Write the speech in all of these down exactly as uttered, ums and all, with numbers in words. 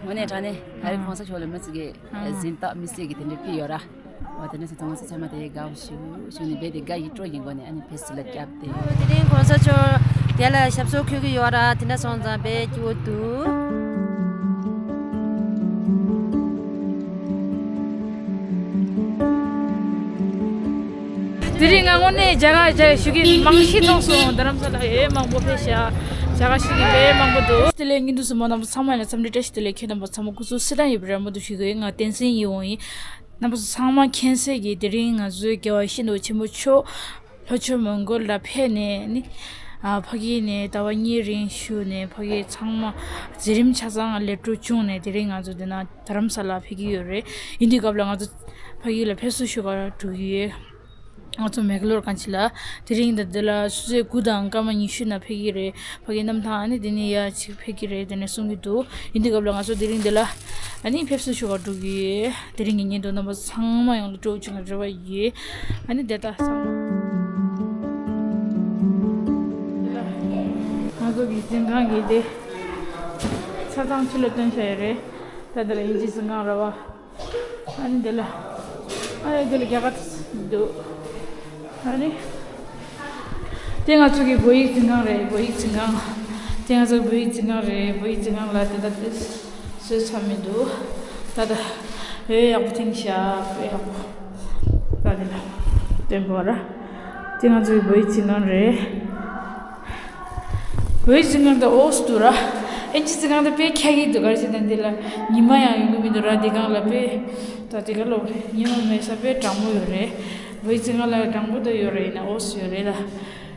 དངོས་གནས་དྲང་གནས་ད་རེས་གོང་ས་མཆོག་ལ་མི་ཚེ་གི་ཨ། འཛིན་སྟངས་མི་སེར་གྱི་དེ་འདྲ་ཕུལ་ཡོད་ར། འོ་དེ་ནས་ཚོ་ཚང་མ་ཚང་མ་དེ་དགའ་བོ་ཞུ་ཞུ་ནས་རྦད་དེ་དགའ་ཡི་སྤྲོ་ཡི་སྒོ་ནས་ཨ་ནི་ཕེབས་བསུ་ལ་བརྒྱབ་སྟེ། དེ་རིང་གོང་ས་མཆོག་དེ་ལ་ཞབས་སོར་འཁོད་ཀྱི་ཡོད་ར། དེ་འདྲ་སོང་ཙང་རྦད་སྐྱིད་པོ་འདུག་དེ་རིང་ང་དངོས་གནས་རྒྱ་གར་རྒྱ་ཞུ་གི་མང་ཤོས་མཐོང་སོང་། རྡ་རམ་ས་ལ་ཡོད་མང་པོ་ཕེབས་ཤག་རྒྱ་གར་ཞུ་གི་ཡོད་མང་པོ་འདུག་དེ་ལས་ངེད་འདུག་སུ་མ་རྣམ་པ་ཚང་མ་ལ་འཚམས་འདྲི་བཀྲ་ཤིས་བདེ་ལེགས། ཁྱེད་རྣམ་པ་ཚང་མ་སྐུ་གཟུགས་གསལ་ཐང་ཡོད་པའི་རེ་བ་འདུག་ཞུ་གི་ཡོད། ང་བསྟན་འཛིན་ཡིད་འོང་ཡིན། རྣམ་པ་ཚོ་ཚང་མ་མཁྱེན་གསལ་གྱི་དེ་རིང་ང་ཚོའི་རྒྱལ་བ་ཡིད་བཞིན་ནོར་བུ་ཆེན་པོ་མཆོག་ལྷོ་ཕྱོགས་མོན་གྷོ་ལ་ཕེབས་ནས་ནི། ཨ་ཕ་གི་ནས་ཟླ་བ་གཉིས་རིང་བཞུགས་ནས་ཕ་གི་ཚང་མ་མཛད་རིམ་ཆ་ཚང་ལེགས་གྲུབ་བྱུང་ནས་དེ་རིང་ང་ཚོ་འདི་ན་རྡ་རམ་ས་ལ་ཕེབས་ཀྱི་ཡོད་རེད། ཡིན་དུས་སྐབས་ལ་ང་ཚོ་ཕ་གི་ལ་ཕེབས་བསུ་ཞུ་ག་འགྲོ་གི་ཡོད། ང་ཚོ་མེག་ལོར་གང་ཅི་ལ་དེ་རིང་ད་འདི་ལ་ཆུ་ཚོད་དགུ་དང་སྐར་མ་ཉི་ཤུ་ན་ཕེབས་ཀྱི་རེད། ཕ་གི་གནམ་ཐང་ཨ་ནི་དེ་ནས་ཡ་ཅིག་ཕེབས་ཀྱི་རེད་དེ་ནས་གསུང་གི་འདུག་ཡིན་དུས་སྐབས་ལ་ང་ཚོ་དེ་རིང་འདི་ལ་ཨ་ནི་ཕེབས་བསུ་ཞུ་ག་འགྲོ་གི་ཡོད། དེ་རིང་གི་ཉིན་དུ་རྣམ་པ་ཚང་མ་ཡོངས་ལ་སྤྲོ་བྱུང་བའི་རེ་བ་ཡོད། ཨ་ནི་དེ་ལྟ་ཚང་མ་ང་ཚོ་གི་འཛིན་ཁང་གི་དེ་ཆ་ཚང་ཕྱི་ལ་བཏོན་བཞག་ཡོད་རེད། ད་འདི་ལ་དབྱིན་ཇི་འཛིན་ཁང་ར་བ། ཨ་ནི་འདི་ལ། ཨ་ནི་འདི་ལ་རྒྱ་གར་འདུག་ཨ་ནི། དེ་ང་ཚོ་གི་བོད་ཡིག་འཛིན་ཁང་རེད། བོད་ཡིག་འཛིན་ཁང་། དེ་ང་ཚོ་བོད་ཡིག་འཛིན་ཁང་རེད། བོད་ཡིག་འཛིན་ཁང་ལ་དེ་ལྟ་དེ་བཟོས་ཚར་མི་འདུག་ད་ལྟ་འོད་ཡག་པོ་ཐེངས་ཤག་འོད་ཡག་པོ། ད་དེ་ལ་སྟོན་པ་ར། དེ་ང་ཚོ་གི་བོད་ཡིག་འཛིན་ཁང་རེད། བོད་ཡིག་འཛིན་ཁང་དེ་ཨོ་སི་འདུག་ར། ཨིན་ཇི་འཛིན་ཁང་དེ་དཔེ་ཁྱད་ཀྱི་འདུག་ག་རེ་ཟེར་ན་འདི་ལ་ཉི་མ་ཡང་ཡོང་གི་མི་འདུག་ར། འདི་སྒང་ལ་དཔེ་ད་དེ་ག་ལོ་ཉི་མ་མེད་ས་དཔེ་གྲང་མོ་ཡོད་རེད། བོད་ཡིག་འཛིན་ཁང་ལ་གྲང་མོ་དེ་ཡོད་རེད། ཡིན་ན་ཨོ་སི་ཡོད་རེད་ལ།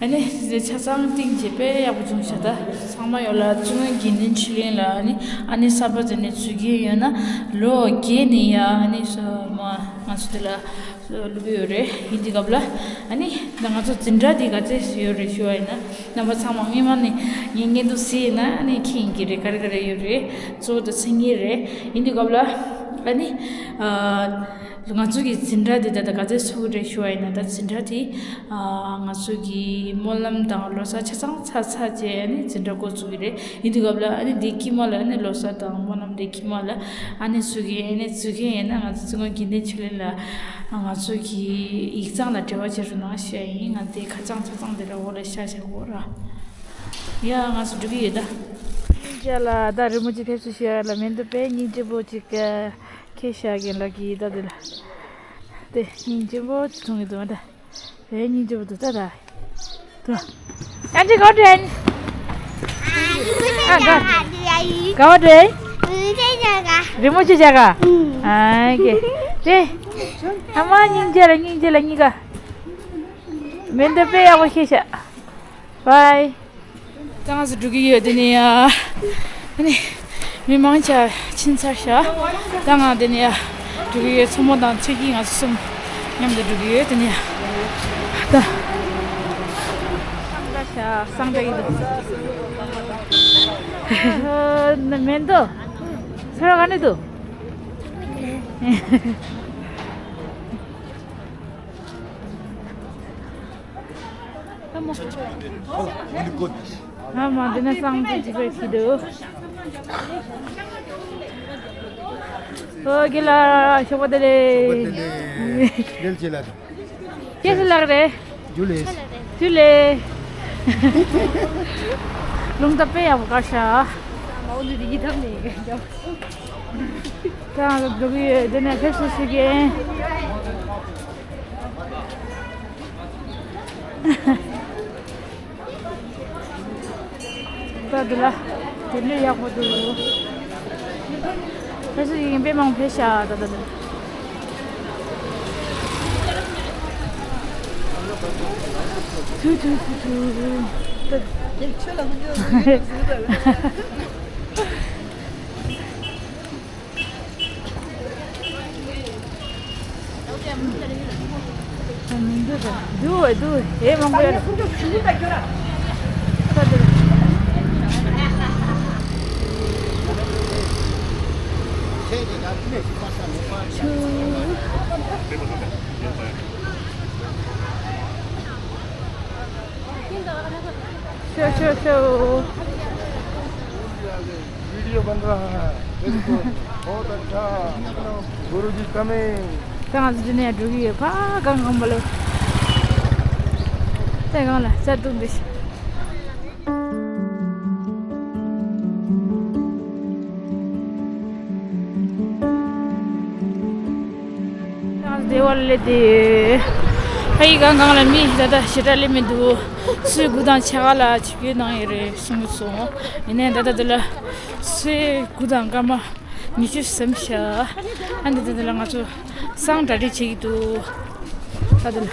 ཨ་ནི་ཆ་ཚང་ཏིང་ཅེ་དཔེ་ཡག་པོ་བྱུང་ཤག་ད་ཚང་མ་ཡོད་ལ་བཙུན་མོའི་དགེ་འདུན་ཆོས་གླིང་ལ་ཨ་ནི་ཨ་ནི་གསར་པ་དེ་ནས་འཛུལ་གྱི་ཡོད་ན་ལོ་བརྒྱད་ནས་ཡ་ཨ་ནི་སོ་མ་ང་ཚོ་དེ་ལ། སློབ་ཡོད་རེད། ཡིན་དུས་སྐབས་ལ་ཨ་ནི་ད་ང་ཚོ་འཛིན་གྲྭ་འདི་ག་ཚད་ཡོད་རེད་ཞུ་བ་ཡིན་ན། རྣམ་པ་ཚང་མ་སྔོན་མ་ནས་ངས་སྙན་ཐོ་གཟིགས་ན་ཨ་ནི་མཁྱེན་གྱི་རེད། ག་རེ་ག་རེ་ཡོད་རེད། གཙོ་བོ་དེ་མཚན་ཉིད་རེད། ཡིན་དུས་སྐབས་ལ་ཨ་ནི་ཨ་ང་ཚོ་གི་འཛིན་གྲྭ་འདི་ད་ད་ག་ཚད་ཚུགས་རེད་ཞུ་བ་ཡིན་ན། ད་འཛིན་གྲྭ་དེ་ཨ་ང་ཚོ་གི་སྨོན་ལམ་དང་ལོ་གསར་ཆ་ཚང་ཚར་ཚར་རྗེས་ཨ་ནི་འཛིན་གྲྭ་འགོ་བཙུགས་ཀྱི་རེད། ཡིན་དུས་སྐབས་ལ་ཨ་ནི་འདི་དཀྱིལ་མ་ལ་ཨ་ནི་ལོ་གསར་དང་སྨོན་ལམ་འདི་དཀྱིལ་མ་ལ་ཨ་ནི་ཚུགས་ཀྱི་ཨ་ནི་ཚུགས་མཁན་ཡིན་ན་ང་ཚོ་བཙུན་མོ་དགེ་འདུན་ཆོས་གླིང་ལ། ང་ཚོ་གི་ཡིག་ཚང་ལ་འབྲེལ་བ་བྱེད་རོགས་གནང་ཞུ་ཡ་ཡིན། ང་དེ་ཁ་བྱང་ཆ་ཚང་དེ་ལ་འོག་ལ་ཤར་བཞག་གོ་ར། ཡ་ང་ཚོ་འགྲོ་གི་ཡོད་ད། སྙིང་རྗེ་ལ་ད་རི་མོ་ཅིག་ཕེབས་བསུ་ཞུ་ཡ་ལ་མེ་མདའ་དཔེ་སྙིང་རྗེ་པོ་ཅིག་ཁྱེད་ཤག་གི་ལ་གི་ད་དེ་ལ་དེ་སྙིང་རྗེ་པོ་ཅིག་མཐོང་གི་འདུག་ད། དཔེ་སྙིང་རྗེ་པོ་འདུག་ད་ད། ད། ཨན་ཅི་ག་བ་འགྲོ་ཨན། ཨ་ག་ག་བ་འགྲོ། རི་མོ་ཅི་བྱ་ག་ཨ་ཀེ། དེ། ཨ་མ་སྙིང་རྗེ་ལ་སྙིང་རྗེ་ལ་གཉིས་ཀ་མེ་མདའ་དཔེ་ཡག་པོ་ཤེས་ཤག་བའི། ད་ང་ཚོ་འགྲོ་གི་ཡོད། དེ་ནས་ཡ། ཨ་ནི། མི་མང་ཆེ་ཕྱིན་ཚར་ཤག་ད་ང་དེ་ནས་ཡ། འགྲོ་གི་ཡོད། མཚོ་མོ་དང་ཚེ་སྐྱིད་ང་ཚོ་གསུམ་མཉམ་དུ་འགྲོ་གི་ཡོད། དེ་ནས་ཡ། ད། སང་ད་ཤག་སང་ད་ཡིན་འདུག་ཨ་ཧོ། ན་མེན་དོ། ཚོར་བ་ག་ནས་འདུག་ཨ་མ་འདི་ན་སང་དུ་ཅི་པའི་ཁྱི་འདུག་ཨོ་གི་ལ་ཞོགས་པ་བདེ་ལེགས། ལེལ་ཅི་ལ། ཁྱེད་སུ་ལགས་རེད། ཇུ་ལེ། ཇུ་ལེ། རླུང་རྟ་དཔེ་ཡག་པོ་བཀག་ཤག་ད་ང་ཚོ་འགྲོ་གི་ཡོད། དེ་ནས་ཕེབས་བསུ་ཞུ་གི་ཡིན། ད་འདི་ལ་དེ་འདྲ་ཡག་པོ་འདུག་ཕེབས་བསུ་ཞུ་གི་ཡིན། དཔེ་མང་ཕེབས་ཤག་ད་ད་འདི། ཐུ་ཐུ་ཐུ་ཐུ། ད། འདུག་འདུག་ཨེ་མང་པོ་ཡོད། show, show, show. Video बन रहा है। Very good. बहुत अच्छा। गुरुजी coming। ད་ང་ཚོ་འདི་ནས་འགྲོ་གི་ཡོད། ཕ་གང་གང་མ་ལོ། ད་གང་ལ་ས་དུག་འདི། ང་ཚོ་སྡེ་བ་ལ་སླེབས་ཏེ། ཕ་གི་གང་གང་ལ་མི་ད་ལྟ་ཞེ་དྲག་སླེབས་མི་འདུག་སུས་དགུ་དང་ཕྱེད་ཀ་ལ་ཆིབས་བསྒྱུར་གནང་ཡོད་རེད་གསུངས་སོང་། ཡིན་ནའི་ད་ལྟ་འདི་ལ་སུས་དགུ་དང་སྐར་མ་ཉི་ཤུ་ཟིན་ཤག་ཨ་འདི་འདི་ལ་ང་ཚོ་སང་གྲ་སྒྲིག་བྱེད་ཀྱི་འདུག་ད་འདི་ལ།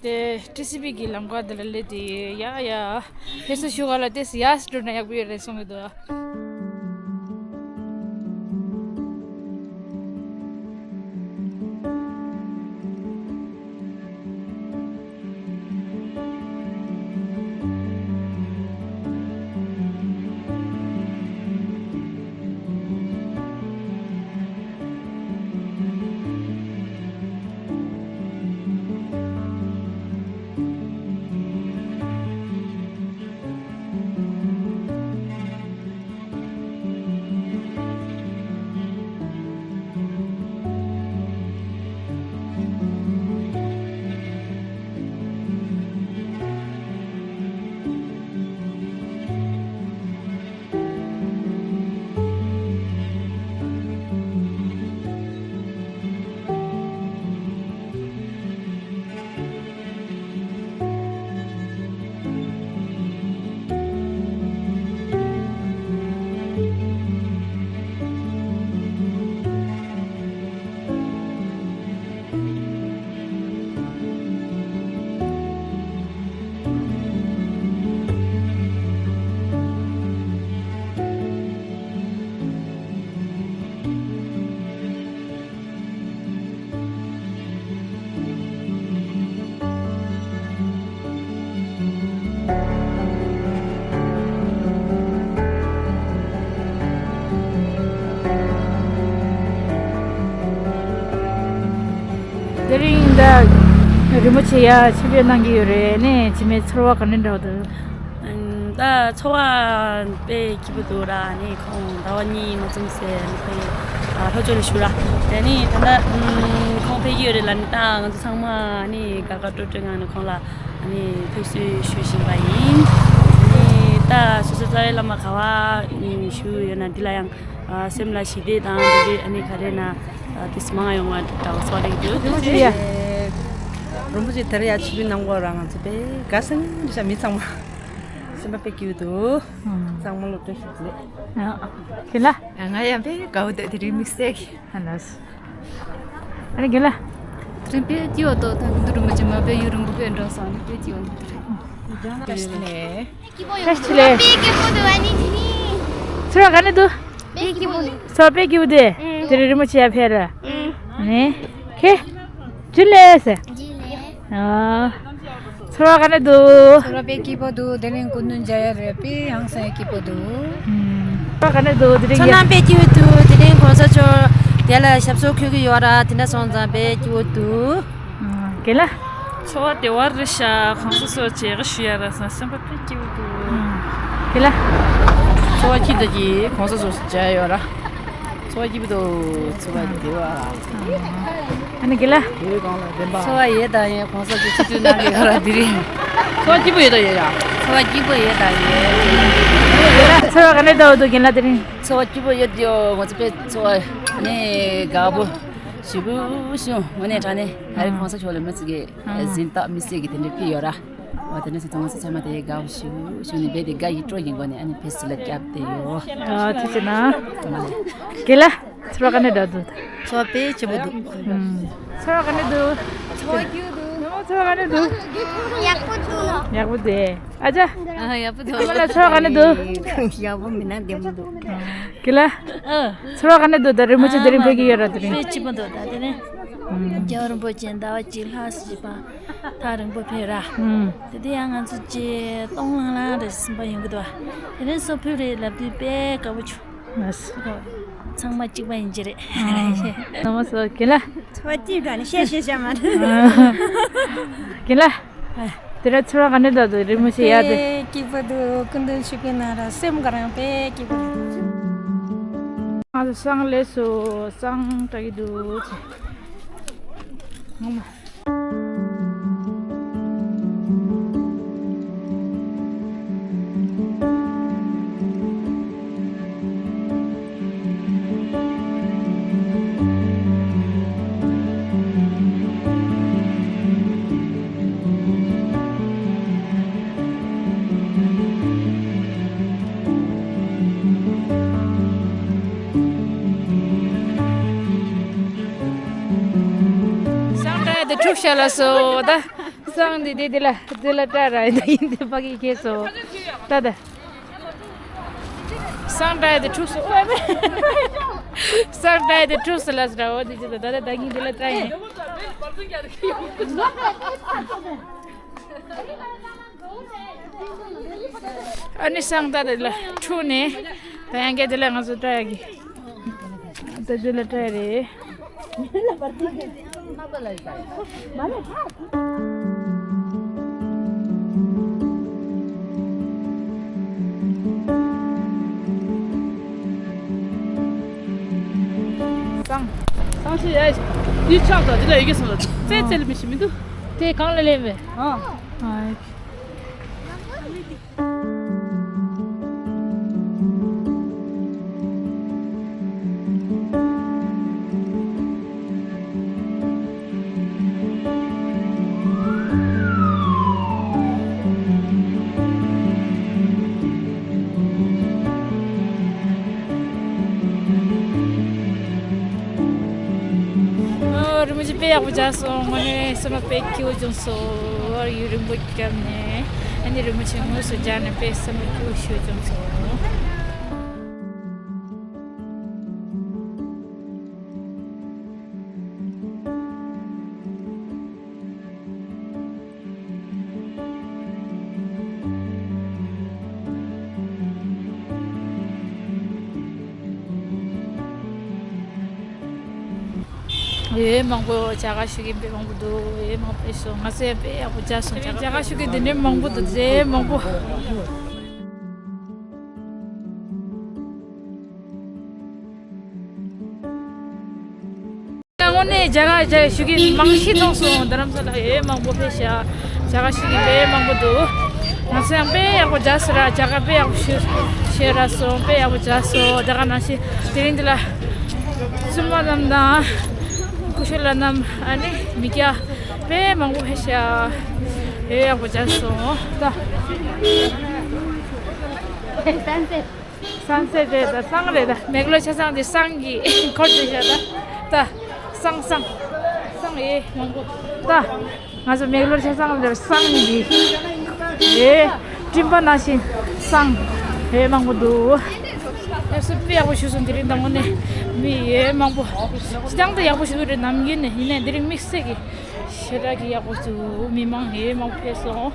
དེ་ཊི་སི་པི་གི་ལམ་ཁ་འདི་ལ་སླེབས་ཏེ་ཡ་ཡ། ཕེབས་བསུ་ཞུ་ག་ལ་ཏེས་ཡ་སི་འགྲོ་ན་ཡག་པོ་ཡོད་རེད་གསུངས་གི་འདུག་དེ་རིང་འདི་རིན་པོ་ཆེ་ཡ་ཆིབས་བསྒྱུར་གནང་གི་ཡོད་རེད། ནས་ཆི་མོ་ཚོར་བ་ག་འདྲ་འདྲ་བོ་འདུག་ཨ་ད་ཚོར་བ་དཔེ་སྐྱིད་པོ་འདུག་ར། ནི་ཁོང་ཟླ་བ་གཉིས་མ་ཚུམ་ཟེར་ནི་ཁོའི་ལྷོ་ཕྱོགས་ལ་བཞུགས་ར། དེ་ནི་ད་ལྟ་ཁོང་ཕེབས་ཀྱི་ཡོད་རེད་ལ། ནི་ད་ང་ཚོ་ཚང་མ་ནི་དགའ་དགའ་སྤྲོ་སྤྲོའི་ངང་ནས་ཁོང་ལ་ནི་ཕེབས་བསུ་ཞུ་བཞིན་པ་ཡིན། ནི་ད་སོ་སོའི་རྩ་བའི་བླ་མ་ག་བ་བཞུགས་ཡོད་ན་འདི་ལ་ཡང་སེམས་ལ་ཞི་བདེ་དང་འདི་འདྲའི་ཨ་ནི་ག་རེ་ན་དེ་མང་ཡོང་བ་འདྲ་བོ་ཚོར་རེད་འདུག་རིན་པོ་ཆེ་ཡ། རིན་པོ་ཆེ་དེར་ཡ་ཆིབས་བསྒྱུར་གནང་གོ་ར། ང་ཚོ་དཔེ་དགའ་སེམས་འདི་ཤ་མི་ཚང་མ་སེམས་པ་དཔེ་སྐྱིད་པོ་འདུག་ཚང་མ་སློབ་སྟོན་ཞུ་གི་རེད། ཡ། ཁྱེད་ལ། ང་ཡང་དཔེ་དགའ་བོ་འདུག་དེ་རིང་དམིགས་བསལ་གྱི། ཨ་ལགས། ཨ་ནི་ཁྱེད་ལ། དེ་རིང་དཔེ་སྐྱིད་པོ་འདུག་ད་དགུན་དུས་རིན་པོ་ཆེ་མ་དཔེ་ཡུན་རིང་པོ་དཔེ་འགྲོ་སོང་ནི་དཔེ་སྐྱིད་པོ་འདུག་དེ་རིང་། བཀྲ་ཤིས་བདེ་ལེགས། བཀྲ་ཤིས་བདེ་ལེགས། དཔེ་སྐྱིད་པོ་འདུག་ཨ་ནི་དེ་རིང་། ཚོར་བ་ག་འདྲ་འདུག་དཔེ་སྐྱིད་པོ་འདུག་ཚོར་བ་དཔེ་སྐྱིད་པོ་འདུག་ཨུ། དེ་རིང་རིན་པོ་ཆེ་ཡར་ཕེབས་ར། ཨུ། ཨ་ནི། ཁྱེད། ཇུ་ལེ་ཟེར། ཇུ་ལེ། ཨ། ཚོར་བ་ག་འདྲ་འདུག་ཚོར་བ་དཔེ་སྐྱིད་པོ་འདུག་དེ་རིང་སྐུ་མདུན་མཇལ་ཡ་རེད། དཔེ་ཧང་སང་ཡ་སྐྱིད་པོ་འདུག་ཨུམ། ཚོར་བ་ག་འདྲ་འདུག་དེ་རིང་ཚོར་སྣང་དཔེ་སྐྱིད་པོ་འདུག་དེ་རིང་གོང་ས་མཆོག་དེ་ལ་ཞབས་སོར་འཁོད་ཀྱི་ཡོད་ར། དེ་འདྲ་སོང་ཙང་དཔེ་སྐྱིད་པོ་འདུག་ཨུམ། རྒན་ལགས། ཚོར་བ་བདེ་བ་རེད་ཤག་གོང་ས་མཆོག་མཇལ་ཁ་ཞུ་ཡ་རག་སོང་། སེམས་པ་དཔེ་སྐྱིད་པོ་འདུག་ཨུམ། རྒན་ལགས། ཚོར་བ་སྐྱིད་པོ་འདུག་གོང་ས་མཆོག་མཇལ་ཡ་ཡོད་ར། ཚོར་བ་སྐྱིད་པོ་འདུག་ཚོར་བ་བདེ་བ། ཨ་ནི་རྒན་ལགས། བོད་གངས་ལ་བདེན་པ། ཚོར་བ་ཡོད་དང་ཡོད། གོང་ས་མཆོག་ཆིབས་བསྒྱུར་གནང་གི་ཡོད་ར་དེ་རིང་། ཚོར་བ་སྐྱིད་པོ་ཡོད་དང་ཡོད་ཡ། ཚོར་བ་སྐྱིད་པོ་ཡོད་དང་ཡོད། ཚོར་བ་ག་འདྲ་འདུག་རྒན་ལགས་དེ་རིང་། ཚོར་བ་སྐྱིད་པོ་ཡོད་དེ་ཡོད། ང་ཚོ་དཔེ་ཚོར་བ་ནི་དགའ་པོ་ཞེ་པོ་བྱུང་། དངོས་གནས་དྲང་གནས་ད་རེས་གོང་ས་མཆོག་ལ་མི་ཚེ་གི་ཨ། གཟེངས་རྟགས་དམིགས་བསལ་གྱི་དེ་འདྲ་ཕུལ་ཡོད་ར། འོ་དེ་ནས་ཚེ་ཐོག་ང་ཚོ་ཚང་མ་དེ་དགའ་བོ་ཞེ་པོ་བྱུང་ནས་རྦད་དེ་དགའ་ཡི་སྤྲོ་ཡི་སྒོ་ནས་ཨ་ནི་ཕེབས་བསུ་ལ་བརྒྱབ་བསྡད་ཡོད། ཨ་ཐུགས་རྗེ་གནང་། ཐུགས་རྗེ་གནང་། རྒན་ལགས། ཚོར་བ་ག་འདྲ་འདུག་ཚོར་བ་དཔེ་སྐྱིད་པོ་འདུག་ཨུམ། ཚོར་བ་ག་འདྲ་འདུག་ཚོར་བ་སྐྱིད་པོ་འདུག་ཚོར་བ་ག་འདྲ་འདུག་ཡག་པོ་འདུག་ཡག་པོ་འདུག་ཨ་ཅག་ཨ་ཡག་པོ་འདུག་ཁྱེད་ལ་ཚོར་བ་ག་འདྲ་འདུག་ཡག་པོ་མིན་ན་བདེ་མོ་འདུག་རྒན་ལགས། ཨ། ཚོར་བ་ག་འདྲ་འདུག་ད་རིན་པོ་ཆེ་དེ་རིང་ཕེབས་ཀྱི་ཡོད་ར་དེ་རིང་། དཔེ་སྐྱིད་པོ་འདུག་ད་དེ་རིང་། ཨུམ། རྒྱལ་བ་རིན་པོ་ཆེ་ཟླ་བ་གཅིག་ལྷག་ཙམ་ཞིག་པ་ཐག་རིང་པོ་ཕེབས་ར། ཨུམ། དེ་དུས་ཡང་ང་ཚོ་ཅིག་སྟོང་ལྷང་ལྷང་རེ་ཟིན་པ་ཡོང་གི་འདུག་དེ་རིང་སོ་ཕུལ་རེད་ལབ་དུས་དཔེ་དགའ་པོ་བྱུང་། ལགས། ཚང་མ་གཅིག་པ་ཡིན་གྱི་རེད། ཨ། ལགས་སོ། རྒན་ལགས། ཚོ་གཅིག་འདྲ་ནི་བཤད་བཤད་བཤད་མ་རེད། རྒན་ལགས། དེ་ར་ཚོར་བ་ག་འདྲ་འདུག་རི་མོ་ཞིག་ཡག་འདུག་དཔེ་སྐྱིད་པོ་འདུག་སྐུ་མདུན་ཆོས་སྐུའི་ནང་ར་སེམས་ག་རང་དཔེ་སྐྱིད་པོ་འདུག་ང་ཚོ་བསང་ལས་སུ་བསང་བཀྲ་གི་འདུག་ཅེས། ངོ་མ། བསང་བཀྲ་དེ་འཁྲུགས་ཤག་ལ་སོ་ད། བསང་འདི་དེ་དེ་ལ་དེ་ལ་བཀྲ་ར་ཡིན་ད་ཡིན་དེ་ཕ་གི་ཁྱེད་སོ་ད་ད། བསང་བཀྲ་དེ་འཁྲུགས་སོ་ཨོ་མེ། བསང་བཀྲ་དེ་འཁྲུགས་སོ་ལ་སོ་ར་ཨོ་དེ་ཅི་ད་ད་ད་ད་གིན་དེ་ལ་བཀྲ་ཡིན། ཨ་ནི་བསང་ད་དེ་ལ་འཁྲུགས་ནས་ད་ཡང་སྐད་དེ་ལ་ང་ཚོ་བཀྲ་ཡ་གི། ད་དེ་ལ་བཀྲ་ཡ་རེད། བསང་། བསང་ཞིག་ཡ། འདི་ཆགས་དང་འདི་ལ་ཡི་གེ་སོང་ལ་རྩེ་རྩེ་ལ་མི་ཤི་མི་འདུག་དེ་གང་ལ་ལེན་པས། ཨ། ཨ། ཨོ། རི་མོ་ཆེ་དཔེ་ཡག་པོ་མཇལ་སོང་། དངོས་གནས་སེམས་པ་དཔེ་སྐྱིད་པོ་བྱུང་སོང་། ཡུན་རིང་པོ་བརྒྱབ་ནས་ཨ་ནི་རི་མོ་ཆེ་དངོས་སུ་མཇལ་ནས་དཔེ་སེམས་པ་སྐྱིད་པོ་ཞིག་བྱུང་སོང་། ཨེ་མང་པོ་བྱ་དགའ་ཞུ་མཁན་དཔེ་མང་པོ་འདུག་ཨེ་མང་པོ་སོང་། ང་ཚོ་ཡང་དཔེ་ཡག་པོ་མཇལ་སོང་། བྱ་དགའ་ཞུ་མཁན་དེ་འདྲའི་མང་པོ་འདུག་ཨེ་མང་པོ། དངོས་གནས་བྱ་དགའ་བྱ་ཞུ་མཁན་མང་ཤོས་མཐོང་སོང་། རྡ་རམ་ས་ལ་ཨེ་མང་པོ་ཕེབས་ཤག་བྱ་དགའ་ཞུ་མཁན་དཔེ་མང་པོ་འདུག་ང་ཚོ་ཡང་དཔེ་ཡག་པོ་མཇལ་སོང་ར། བྱ་དགའ་དཔེ་ཡག་པོ་ཞུ་ཞུས་ར་སོང་། དཔེ་ཡག་པོ་མཇལ་སོང་། དེ་ག་ནང་བཞིན་དེ་རིང་འདི་ལ་བཙུན་མ་རྣམས་དང་སྐུ་ཞབས་ལགས་རྣམས་ཨ་ནི་མི་སྐྱ་དཔེ་མང་པོ་ཕེབས་ཤག་དཔེ་ཡག་པོ་མཇལ་སོང་ད། བསང་རྫས་རེད་ད། བསང་རེད་ད། མེག་ལོར་ཆ་ཚང་དེ་བསང་གི་འཁོར་དེ་བཞག་ད། ད། བསང་བསང་། བསང་ཨེ་མང་པོ། ད། ང་ཚོ་མེག་ལོར་ཆ་ཚང་དེ་བསང་གི། ཨེ། སྤྲིན་པ་ནང་བཞིན་བསང་ཨེ་མང་པོ་འདུག་ཡག་སོ་དཔེ་ཡག་པོ་ཞུ་སོང་། དེ་རིང་དང་པོ་ནས་མི་ཨེ་མང་པོ། སྤྱང་དུ་ཡག་པོ་ཞུ་རེད་ནམ་རྒྱུན་ནས། ཡིན་ནའི་དེ་རིང་དམིགས་བསལ་གྱི་ཞེ་དྲག་གི་ཡག་པོ་ཞུ། མི་མང་ཨེ་མང་པོ་ཕེབས་སོང་།